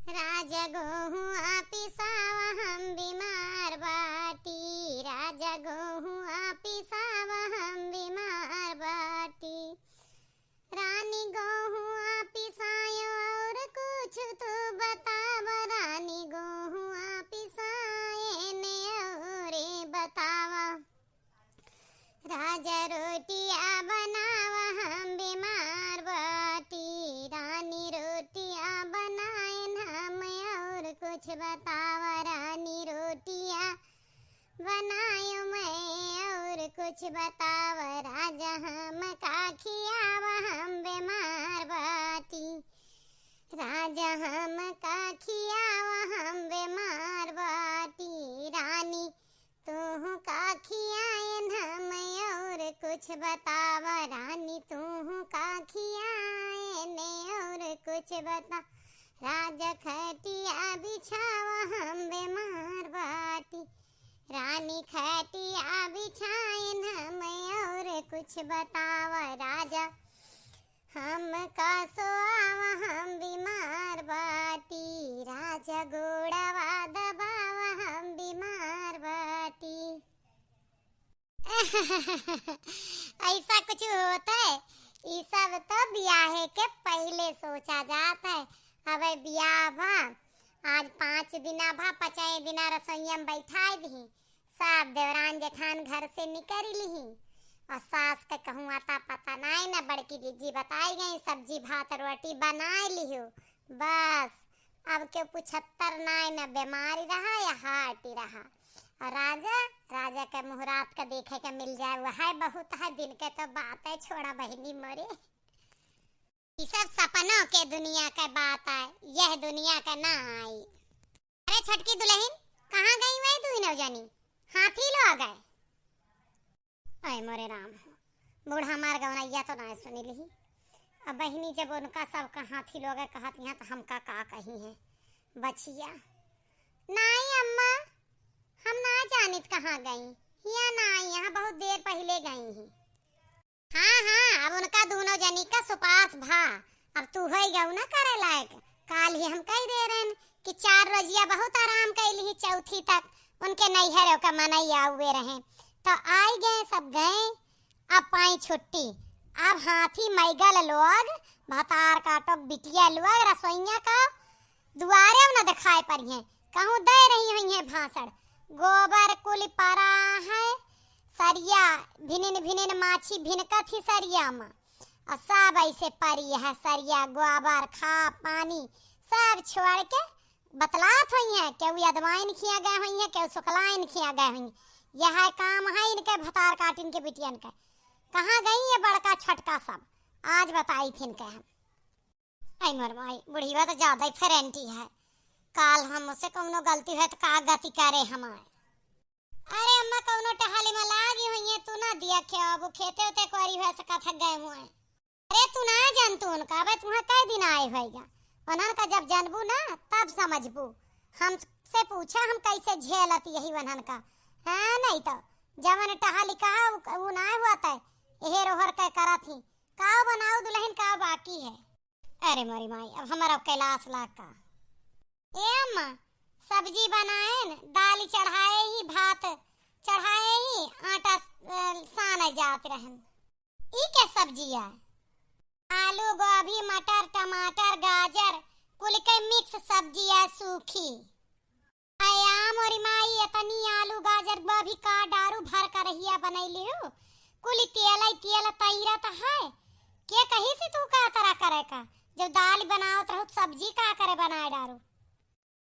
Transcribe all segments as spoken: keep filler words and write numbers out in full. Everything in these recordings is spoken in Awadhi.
राजा गोहुआ पिसावा हम बीमार बाटी, राजा गोहुआ पिसावा हम बीमार बाटी। रानी गोहुआ पिसायो और कुछ तू बतावा, रानी गोहुआ पिसाए ने और बतावा। राजा रोटिया बनावा हम बीमार बाटी, रानी रोटिया बनाएन हम और कुछ बतावा, रानी रोटिया बनायो मैं और कुछ बतावा, राजा हम का खियावा हम बीमार बाटी, राजा हम का खियावा हम बीमार बाटी, रानी तू का खियाएन हम और कुछ बतावा, रानी तू का खियाएन और कुछ बता, राजा खटिया बिछावा हम बीमार बाटी, रानी खटिया बिछाएन हम और कुछ बतावा, राजा हम का सोआवा हम बीमार बाटी, राजा गोड़वा दबावा हम बीमार बाटी। ऐसा कुछ होत है? ई सब तो बियाहे के पहिले सोचा जात है। अबे बियाह भा, आज पाँच दिना भा, पचए दिना रसोइया में बैठाए दिही। सब देवरान जेठान घर से निकरी लिही। और सास के कहूँ आता पता नाई, न बड़की जिज्जी बताई गई, सब्जी भात रोटी बनाए लिहो। बस, अब केहू पुछत्तर नाई, न बीमारी रहा या हाटी रहा। और राजा, राजा के मुहूर्त के देखे के मिल जाए, वह बहुत है। दिन के तो बात है, छोड़ा बहिनी मोरे। ई सब सपनों के दुनिया के बात है, यह दुनिया के ना आई। अरे छोटकी दुलहिन, कहाँ गई वही दुइनो जनी? हाथी लो आ गए। अय मोरे राम हो, बूढ़ा मार गवनैया तो ना सुनी लिही। अब बहिनी जब उनका सबका हाथी लो आ गए कहत यहाँ, तो हमका का कही है बचिया? नाई अम्मा, हम ना जानित कहाँ गई, हिया नाई, यहाँ बहुत देर पहिले गई ही। हाँ, हाँ, अब उनका दूनो जनी का सुपास भा। अब तू होई गऊ ना करे लायक। काल ही हम कही दे रहेन कि चार रोजिया बहुत आराम कैली ही, चौथी तक उनके नैहर का मनई आउए रहे, तो आई गए, सब गए। अब पाई छुट्टी। अब हाथी मैगल लोग, भतार काटो बिटिया लोग, रसोइया का दुआरे न दिखाए परिहे, कहूँ दे रही हुई है भाषण। गोबर कुल परा है, सरिया भिनिन भिनिन माछी भिनकत ही सरिया में, और सब ऐसे परी है सरिया, गोबर, खा, पानी सब छोड़ के बतलात हुई है, केहू अदवाइन खिया गए हुई है, केहू सुखलाइन खिया गए हुई है। यह काम है इनके भतार काटिन के बिटियन के। कहाँ गई ये बड़का छोटका सब, आज बताई थी इनके हम। ऐ मोर माई, बुढ़िया तो ज्यादा ही फरेंटी है। काल हमसे कौनो गलती है तो का गति करे हमार। अरे अम्मा, कौनो टहली में लागी हुई है, तू ना दिया खे, अब खेते उते कोरी हुए सकत है गए हुए। अरे तू ना जान तू उनका, अबे तुम्हें कई दिन आए होइगा। उन्हन का जब जानबू ना, तब समझबू। हमसे पूछा हम कैसे झेलत यही उन्हन का। हाँ, नहीं तो जवन टहली कहा उ, उ ना हुआ तय, एहे रोहर के करत ही। काव बनाऊ दुलहिन, काव बाकी है? अरे मोरी माई, अब हमारा कैलाश लाग का। ए अम्मा, सब्जी बनाएन, दाल चढ़ाए ही, भात चढ़ाए ही, आटा, अ, साने जात रहन। ई के सब्जी है? आलू, गोभी, मटर, टमाटर, गाजर, कुल के मिक्स सब्जी है, सूखी। अया मोरी माई, इतनी आलू, गाजर, गोभी का डारू भर करहिया बनैली हूँ। कुल तेल ही तेल तैरत है। के कही से तू का तरह करे का? जब दाल बनावत रहू, सब्जी का करे बनाए डारू?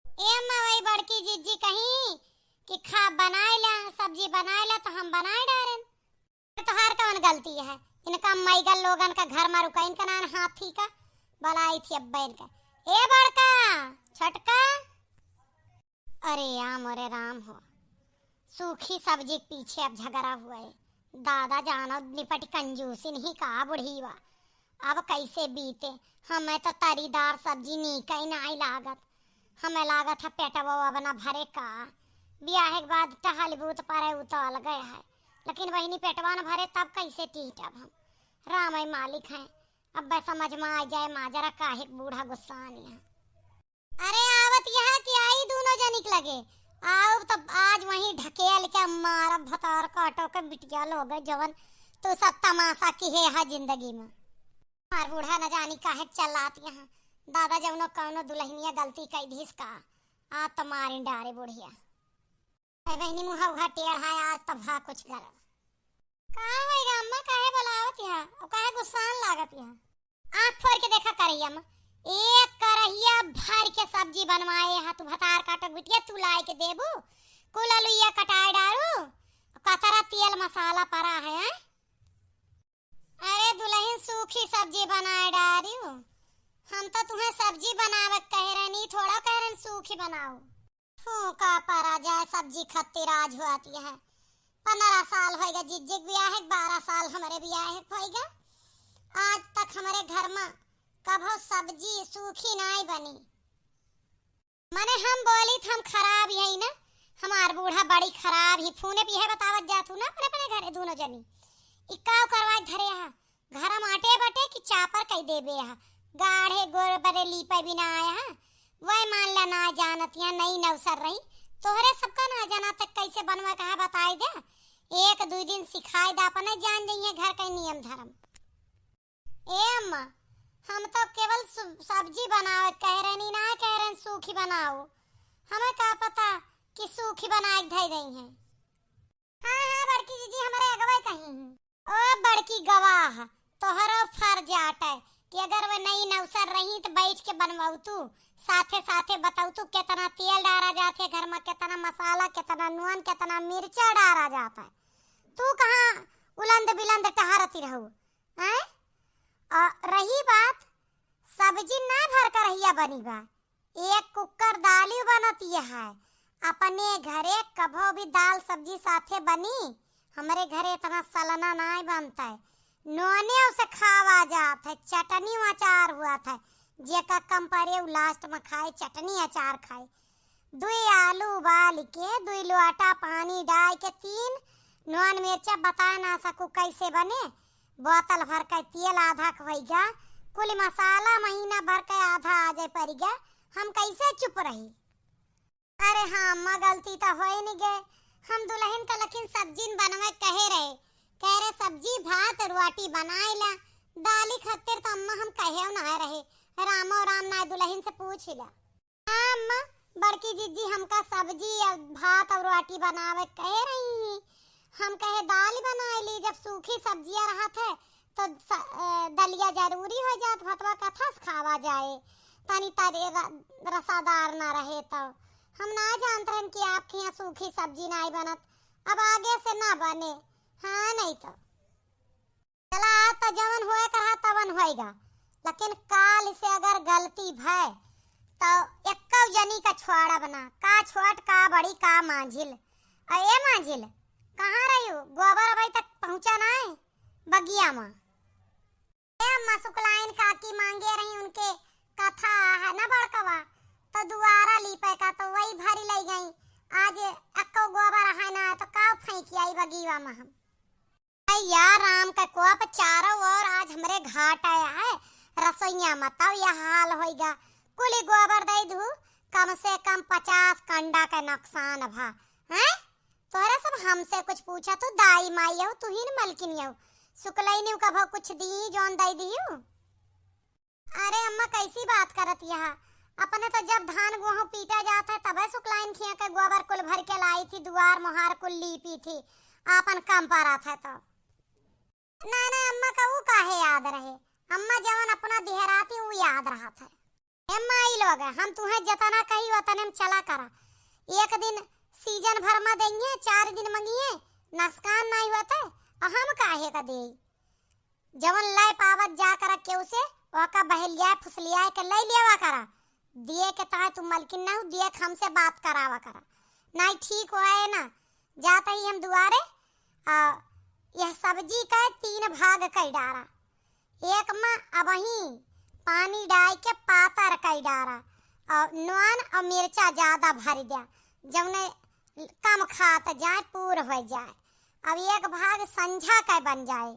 ए अम्मा, वही बड़की जिज्जी कहीं कि खा बनाए ला, सब्जी बनाए ला, तो हम बनाए डारेन। तोहार कौन गलती है? इनका मैगल लोगन का घर में रुका, इनका नान हाथी का बलाई थी अब्बा इनका। ए बड़का, छोटका। अरे राम, अरे राम हो, सूखी सब्जी के पीछे अब झगड़ा हुआ है। दादा जानो निपट कंजूसी नहीं का बुढ़ीवा, अब कैसे बीते? हमें तो तरीदार सब्जी नीक ही नाई लागत। हमें लागत है पेटवा अब ना भरे का। बियाह के बाद टहल बूत परे उ तो अलगे है, लेकिन बहिनी पेटवा न भरे तब कैसे टीटब हम? राम ही मालिक हैं, अब बस समझ में आ जाए माजरा काहे के बूढ़ा गुस्सानी है। अरे आ लगे। आओ तब आज वहीं ढकेल के मारब भतार काटो के बिटिया लोग, जवन तू सब तमाशा किहे है जिंदगी में। हमार बूढ़ा न जानी काहे के चलात यहाँ। दादा जवनो कौनो दुल्हनिया गलती कई दिहिस का, आ त मारिन डारे बुढ़िया। ए बहिनी मुँह उहा टेढ़ा है, आज तब हा कुछ गरम। का होई गा अम्मा, काहे बोलावत यहाँ? और काहे गुस्सान लागत यहाँ? आँख फोर के देखा करहिया में, एक करहिया भर के सब्जी बनवाए हा तू भतार काटो के बिटिया, तू लाए के देबू, कुल अलुइया कटाए डारू, कतरा तेल मसाला परा है, हैं? अरे दुलहिन सूखी सब्जी बनाए डारू, हम तो तुहें सब्जी बनावे के कहे रहनी, थोड़ा कहे रहन सूखी बनाओ। फूका परा जाए सब्जी खत्ती राज हुआती है। पन्द्रह साल होइगा जिज्जी के बियाह है, बारह साल हमरे बियाह है होइगा। आज तक हमरे घर में कभो सब्जी सूखी नाई बनी। मने हम बोली त हम खराब ही ना, हमार बूढ़ा बड़ी खराब ही। फोने पे यह बतावत जात हूँ ना अपने अपने घरे दोनों जनी। ई काव करवाए धरे हा, घरम आटे बटे कि चापर कई देबे हा। गाढ़े गोर बरे लीपे भी ना आया हा। वह मान ला ना जानत या नई नौसर रही। तोहरे सबका ना जाना त कैसे बनवा कहा बताई दे। एक दुई दिन सिखाई दे अपने जान जइहे घर के नियम धर्म। ए अम्मा, हम तो केवल सु-, सब्जी बनावे कह रहनी, ना कह रहन सूखी बनाओ। हमें का पता कि सूखी बनाए के धई दई हैं। हाँ, हाँ, बड़की जीजी हमरे अगवे कही हैं। ओ बड़की गवाह, तोहरो फर्ज आटे कि अगर वे नई नौसर रही त बैठ के बनवाऊ तू, साथे साथे बताऊ तू कितना तेल डारा जात है घर में, कितना मसाला, कितना नून, कितना मिर्चा डारा जात है। तू कहाँ उलंद बिलंद टहरती रहू, हैं? और रही बात, सब्जी ना भर करहिया बनी बा, एक कुकर दाली बनत ये है। अपने घरे कभो भी दाल सब्जी साथे बनी, हमरे घरे इतना सलना नाय बनता है। नोने उसे खावा जात है, चटनी अचार हुआ था, जेका कम परे उ लास्ट में खाए, चटनी अचार खाए। दुई आलू उबाल के, दुई लोटा पानी डाल के, तीन नोन मिर्चा बताए ना सकू कैसे बने। बोतल भर के तेल आधा क होइगा, कुल मसाला महीना भर के आधा आ जाए परिगा, हम कैसे चुप रही? अरे हाँ अम्मा, गलती त होए नहीं गए, हम दुलहिन का लखिन सब्जी न बनवे कहे रहे, कह रहे सब्जी भात रोटी बनाए ला, दाली खत्तिर त अम्मा हम कहे ना रहे, रामो राम ना दुलहिन से पूछ ला। हाँ अम्मा, बड़की जिज्जी हमका सब्जी और भात और रोटी बनावे कहे रही। हम कहे दाल बनाए ली, जब सूखी सब्जियाँ रहत है तो स-, अ, दलिया जरूरी हो जात, भतवा कथस खावा जाए, तनी तरे र-, रसादार ना रहे तो। हम ना जानत रहन कि आपके यहाँ सूखी सब्जी नाई बनत, अब आगे से ना बने। हाँ नहीं तो। चला, आज त जवन होए के रहा तवन होएगा, लेकिन काल से अगर गलती भय त एक्कौ जनी का छोड़ब ना, का छोट का बड़ी का मांझिल। अ ए मांझिल, कहाँ रही हो? गोबर अबई तक पहुँचा ना है बगिया में। ए अम्मा, सुकलाइन काकी मांगे रही, उनके कथा है ना बड़कवा, तो दुआरा लीपे का तो वही भरी लई गई। आज एक्कौ गोबर है ना तो का फेंकी आई बगीवा में हम। अरे यार, राम का कोप चारों ओर आज हमरे घाट आया है। रसोइया में तब यह हाल होइगा। कुली गोबर दे दू, कम से कम पचास कंडा का नुकसान भा। हैं? तोहरे सब हमसे कुछ पूछा, तू दाई माई हो, तू ही न मलकिन हो। सुकलई ने कभो कुछ दी, जौन दे दियो। अरे अम्मा, कैसी बात करत यह? अपने तो जब धान गेहूं पीटा जात है, तबे सुकलाइन खिया के गोबर कुल भर के लाई थी, दुआर मोहार कुल लीपी थी, आपन कम परत है तो। ना, ना, अम्मा का ऊ काहे याद रहे? अम्मा जवन अपना दिहराती ऊ याद रहत है। ए माई लोग, हम तुहें जतना कही वतने में चला करा। एक दिन सीजन भर में देंगे, चार दिन मंगिए, नसकान नाई होते, और हम काहे का देई? जवन लय पावत जा करा केहू से, ओका बहलिया फुसलिया के लई लेवा करा। दिए के ताहे तू मलकिन ना हो, दिए के हमसे बात करावा करा। नाई ठीक होए ना, जात ही हम दुआरे, आ, यह सब्जी का तीन भाग कई डारा। एक में अबही पानी डाल के पातर कई डारा और नून और मिर्चा ज्यादा भर द्या, जौने कम खात जाए, पूर हो जाए। अब एक भाग संझा का बन जाए,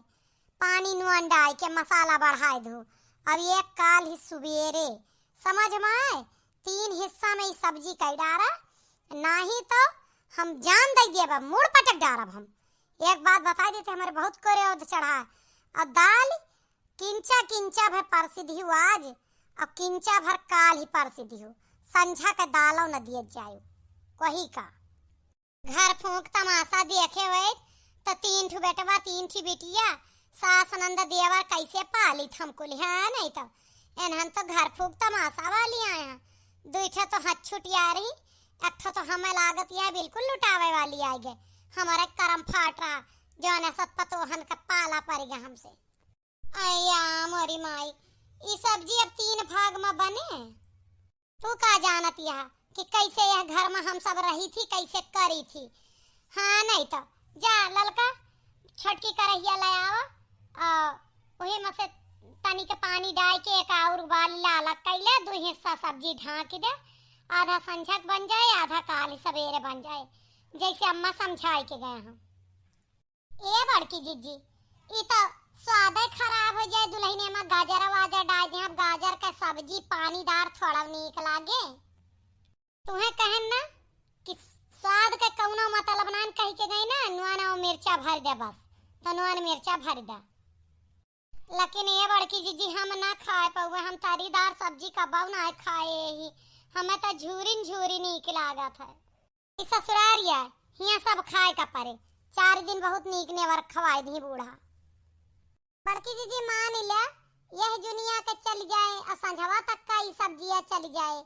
पानी नून डाल के मसाला बढ़ाए दो। अब एक काल ही सुबेरे, समझ में आए, तीन हिस्सा में ई सब्जी कई डारा। नाही तो हम जान दइ देब, मूड़ पटक डारब हम। एक बात बताइ देते, हमरे बहुत क्रोध चढ़ा है। अब दाल किंचा किंचा भर परसि दिहु आज, अब किंचा भर काल्हि परसि दिहु, संझा के दालउ न दियत जायु। कही का? घर फूँक तमासा देखे होइत, त तीन ठु बेटवा, तीन ठि बिटिया, सास नंद देवर कइसे पालित हम कुल, हाँ, नहीं तो एनहन तो घर फूँक तमासा वाली आए हैं। दुइ ठो तो हथ छुटिया रही, एक ठो तो हमें लागत यह बिल्कुल लुटावे वाली आइ गए। हमरे करम फाट रहा, जौन ऐसा पतोहन का पाला परि गया हमसे। अय्या मोरी माई, ई सब्जी अब तीन भाग में बने। तू का जानत यह कि कइसे यह घर में हम सब रही थी, कइसे करी थी? हाँ, नहीं तो जा ललका छोटकी करहिया ले आवा, आ वही में से तनी के पानी डाल के एक और उबाल ला अलग कइले, दो हिस्सा सब्जी ढाँक दे, आधा संझक बन जाए, आधा काल सवेरे बन जाए, जैसे अम्मा समझाए के गए हैं। ए बड़की जिज्जी, ई तो स्वादे खराब होइ जाए। दुलहिने में गाजर वाजर डाल दे, अब गाजर के सब्जी पानीदार थोड़ा नीक लागे। तुहें कहन ना कि स्वाद के कउनो मतलब नान कहि के गई ना, नुआ नुआ मिर्चा भर दे बस, तो नुआ मिर्चा भर दे। लेकिन ए बड़की जिज्जी, हम ना खाए पउए, हम तरीदार सब्जी कबउ ना खाए ही, हमें तो झूरिन झूरी नीक लागत है। ई ससुरारिया, हियाँ सब खाए का परे। चार दिन बहुत नीक नेवर खवाए दी बूढ़ा। बड़की जिज्जी मान ले, यह जुनिया के चल जाए और संझवा तक का ई सब्जिया चल जाए,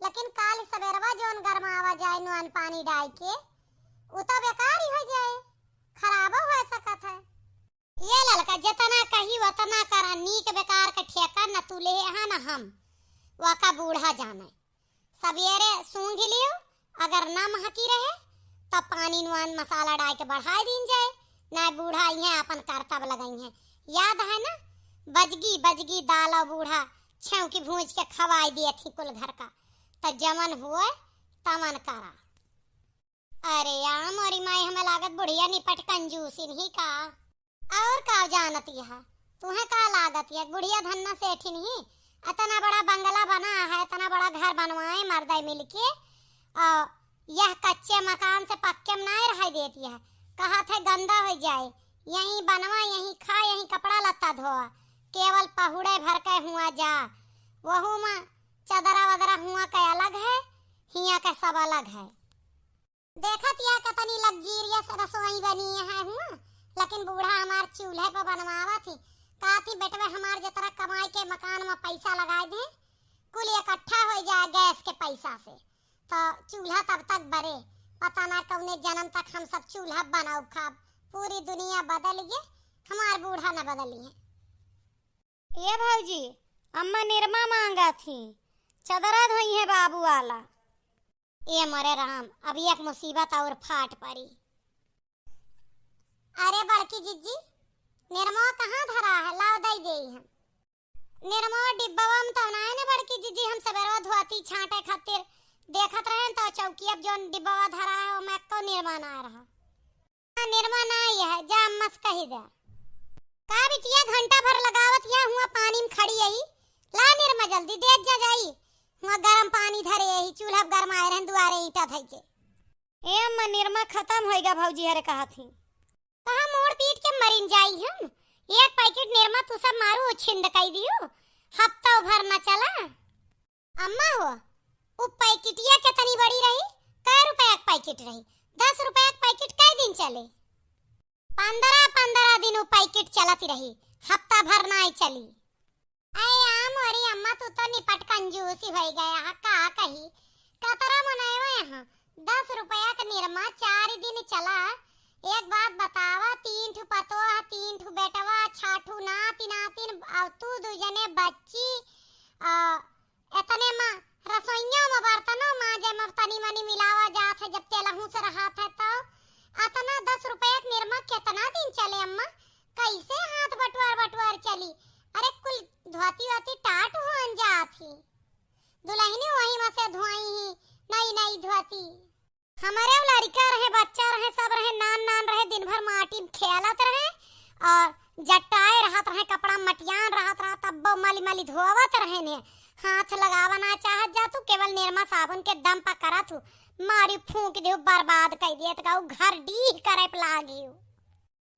लेकिन काल सबेरवा जौन गरमावा जाए नुआन पानी डाल के, उ तो बेकार ही हो जाए, खराबो हो सकत है। ये ललका, जितना कही उतना करा, नीक बेकार के ठेका न तू ले हा न हम, वाका बूढ़ा जाने। सबेरे सूंघ लियो, अगर ना महकी रहे, तब पानी नुआन मसाला डाल के बढ़ाए दीन जाए, ना बूढ़ा इहें अपन करतब लगइहें। याद है ना, बजगी बजगी दाल और बूढ़ा छेव की भूंज के खवाई दिए थी कुल घर का, त जमन हुए तमन करा। अरे या मोरी माई, हमें लागत बुढ़िया निपट कंजूसिन ही का। और का जानत यह? तुहें का लागत यह? बुढ़िया धन्ना सेठिन ही, इतना बड़ा बंगला बना है, इतना बड़ा घर बनवाए मर्दे मिलके, और यह कच्चे मकान से पक्के में नाय रह देती है। कहत है गंदा हो जाए, यहीं बनवा, यहीं खा, यहीं कपड़ा लत्ता धोआ, केवल पहुड़े भर के हुआ जा, वहू में चदरा वदरा हुआ के अलग है, हिया के सब अलग है। देखत या कतनी luxurious रसोई बनी है हुआ, लेकिन बूढ़ा हमार चूल्हे पर बनवावत ही। कहत ही बेटवे हमार जतरा कमाई के मकान में पैसा लगाए दे, कुल इकट्ठा हो जाए गैस के पैसा से, तो चूल्हा तब तक बरे। पता ना कौने जन्म तक हम सब चूल्हा बनाउब खाब। पूरी दुनिया बदल गए, हमार बूढ़ा न बदली है। ए भौजी, अम्मा निरमा मांगा थी, चदरा धोई है बाबू वाला। ए मोरे राम, अब एक मुसीबत और फाट पड़ी। अरे बड़की जिज्जी, निरमा कहाँ धरा है? लाओ दई देई हम। निरमा डिब्बवा में तो ना है ना बड़की जिज्जी, हम सबेरवा धोती छांटे खातिर देखत रहेन तो चौकी अब जौन डिब्बवा धरा है ओमे एको निरमा ना रहा। हाँ, निरमा ना आई है, जा अम्मा से कही दे। का बिटिया, घंटा भर लगावत या हुआ पानी में खड़ी आई, ला निरमा जल्दी दे जा जाई। हुआ गरम पानी धरे आई, चूल्हा पे गरमाए रहन दुआरे ईंटा धई के। ए अम्मा, निरमा खतम होइगा भौजी हरे कहत ही। कहा मोड़ पीट के मरिन जाई हम, एक पैकेट निरमा तू सब मारू उछिंद कई दियो, हफ्ता भर न चला। अम्मा हो, उ पैकेटिया केतनी बड़ी रही? कै रुपया के पैकेट रही? दस रुपया के पैकेट कै दिन चले? पन्द्रह पन्द्रह दिन उ पैकेट चलत रही, हफ्ता भर नाई चली। अरे आ मोरी अम्मा, तू तो निपट कंजूसी होई गया हा, का कही? कतरा मनैवा यहाँ, दस रुपया के निरमा चार दिन चला। एक बात बतावा, तीन ठु पतोह, तीन ठु बेटवा, छह ठु नाती नातिन, और तू दू जने बच्ची, आ, एतने मा रसोइया मा बर्तनो माजे मा तनी मनी मिलावा जात है, जब तेलहू से रहत है तो। अतना दस रुपया के निरमा केतना दिन चले अम्मा? कैसे हाथ बटवार बटवार चली? अरे कुल धोती वोती टाट हुअन जात ही। दुलहिनी वही मा से धोई ही नई नई धोती। हमरे लड़िका रहे, बच्चा रहे, सब रहे, नान नान रहे, दिन भर माटी में खेलत रहे और जट्टाए रहत रहे, कपड़ा मटियान रहत रहा, तब्बो मली मली धोवत रहे ने। हाथ लगावा ना चाहत जा तू, केवल निरमा साबुन के दम पर करत हूँ। मारी फूंक देउ, बर्बाद कइ देत गउ, घर डीह करे पे लागिउ।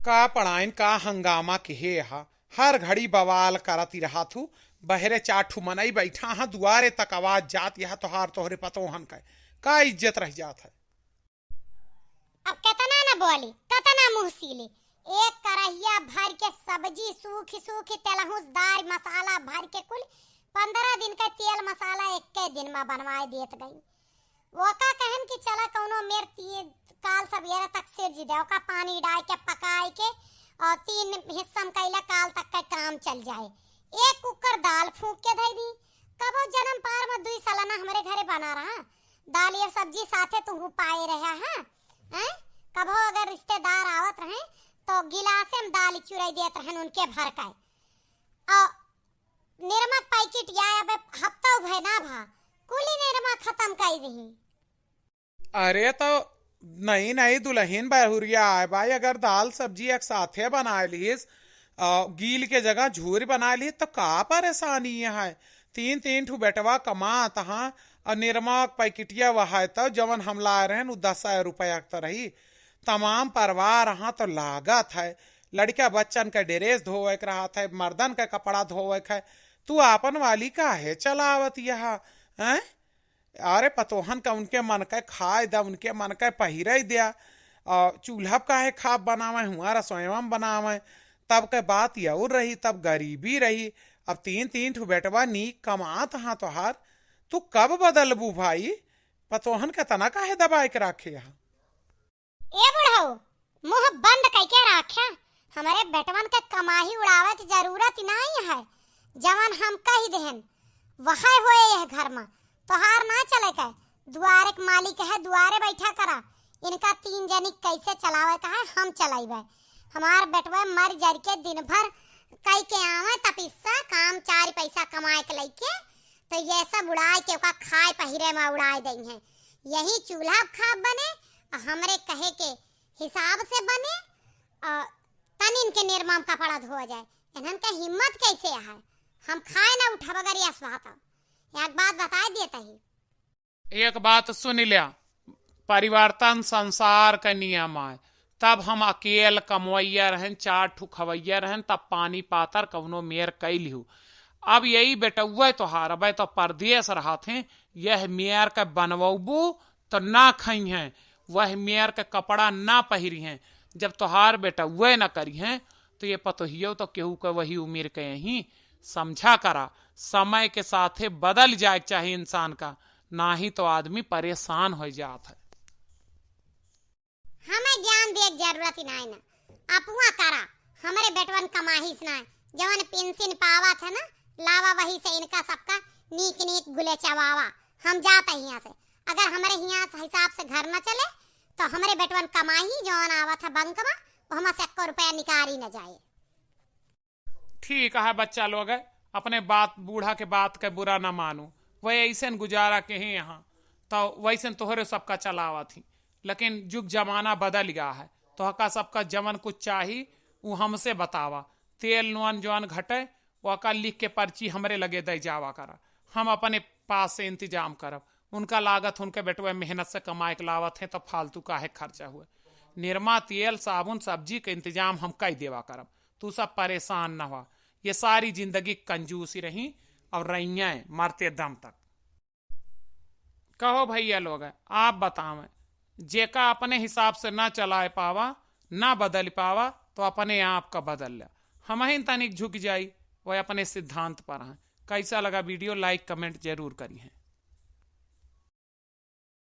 का पड़ाइन का हंगामा किहे हा, हर घड़ी बवाल करत ही रहत हू, बहरे चार ठू मनई बैठा हा, दुआरे तक आवाज जात यह तोहार तोहरे पतोहन के, का इज्जत रह जात है? अब केतना न बोली, केतना मुँह सीली। एक करहिया भर के सब्जी सूखी सूखी तेलहुस दार मसाला भर के कुल पन्द्रह दिन का तेल मसाला एक्के दिन मा बनवाए देत गई। ओका कहन कि चला कउनो मेर ती-, काल सबेरे तक सिरजि दे, ओका पानी डाइ के पकाइ के और तीन हिस्सा में कइला काल तक का काम चल जाए। एक कुकर दाल फूंक के धइ दी, कबो जन्म पार मा दुई सलना हमरे घरे बना रहा, दाल या सब्जी साथे तुहू पाए रहा, हाँ? हैं? कबो अगर रिश्तेदार आवत रहे, तो गिलासे में दाल चुराई देत रहन उनके भर के। और निरमा पैकेट या अबे हफ्ता भय ना भा, कुली निरमा खत्म कइ दिही। अरे, तो नई नई दुलहिन बहुरिया आए बाई, अगर दाल सब्जी एक साथे बनाए लिहिस, अ, गील के जगह झूर बनाए लिहिस, तो का परेशानी है? तीन तीन ठू बेटवा कमात हाँ, और निरमा के पैकेटिया वहाए, तो जवन हम लाए रहन, उ दस रुपया के तो रही। तमाम परिवार हाँ तो लागत है, लड़का बच्चन के ड्रेस धोवे के रहत है, मर्दन के कपड़ा धोवे के है, तू आपन वाली काहे चलावत यह, हैं? अरे, पतोहन का उनके मन के खाए द्या, उनके मन के पहिरे द्या। आ, चूल्हा पे काहे खाब बनावे, हुआ रसोईवा में बनावे, तब के बात यउर रही, तब गरीबी रही। अब तीन तीन ठू बेटवा नीक कमात हाँ तोहार, तू कब बदलबू भाई? पतोहन के तना काहे दबाए के राखे हा? ए बुढ़ऊ, मुँह बंद कइके राख्या। हमरे बेटवन के कमाही उड़ावे के जरूरत ही नाहीं है। जवन हम कहि देहन, वहै होए यह घर मा। तोहार ना चले के, दुआरे के मालिक है, दुआरे बैठा करा। इनका तीन जनी कैसे चलावे का है, हम चलाइबे। हमार बेटवा मर जर के दिन भर कइ के आवे तपिस्सा, काम चार पैसा कमाए के लइके, तो ये सब उड़ाए के ओका खाए पहिरे मा उड़ाए दइहैं। यही चूल्हा खाब बने, और हमरे कहे के हिसाब से बने, और तनिन के निरमा में कपड़ा धोआ जाए। इन्हन के हिम्मत कैसे है? हम खाए ना उठब अगर यस बात। एक बात बताए देत ही। एक बात सुन ल्या, परिवर्तन संसार का नियम आए। तब हम अकेल कमवैया रहन, चार ठू खवैया रहन, तब पानी पातर कउनो मेर कइ लिहू। अब यही बेटउए तोहार, अबे तो परदेस रहत हैं, यह मेर के बनवबू तो ना खइहैं, वह मेर के कपड़ा ना पहिरिहैं। जब तोहार बेटउए ना करिहैं, तो ये पतोहियो तो केहू के वही उमिर के यहीं। समझा करा, समय के साथे बदल जाए के चाही इंसान का, नाहीं तो आदमी परेशान होइ जात है। हमें ज्ञान दिए के जरूरत ही नाहीं ना, अपुआ करा, हमरे बेटवन कमाहिस ना, जवन पेंशन पावत है ना, लावा वही से इनका सबका नीक नीक गुले चवावा। हम जात है हियाँ से, अगर हमरे हियाँ से हिसाब से घर न चले, तो हमरे बेटवन कमाही जवन आवत है बैंक मा, वो हमा से एक्को रुपया निकारी न जाए। ठीक है बच्चा लोग, अपने बात, बूढ़ा के बात के बुरा ना मानू। वह ऐसन गुजारा के हैं यहाँ, तो वैसन तोहरे सबका चलावत ही। लेकिन जुग जमाना बदल गया है, तोहका सबका जवन कुछ चाही, उ हमसे बतावा। तेल नून जवन घटे, ओका लिख के पर्ची हमरे लगे दे जावा करा, हम अपने पास से इंतजाम करब। उनका लागत उनके बेटवे मेहनत से कमाए के लावत हैं, तो फालतू काहे खर्चा हुए। निरमा, तेल, साबुन, सब्जी के इंतजाम हम कई देवा करब, तू सब परेशान न हुआ। ये सारी जिंदगी कंजूसी रही और रहिए मरते दम तक। कहो भैया लोग, आप बतावें, जेका अपने हिसाब से ना चलाए पावा, ना बदल पावा, तो अपने आप का बदल ले। हमहिन तनिक झुक जाई, वह अपने सिद्धांत पर हैं। कैसा लगा वीडियो, like comment जरूर करिहें।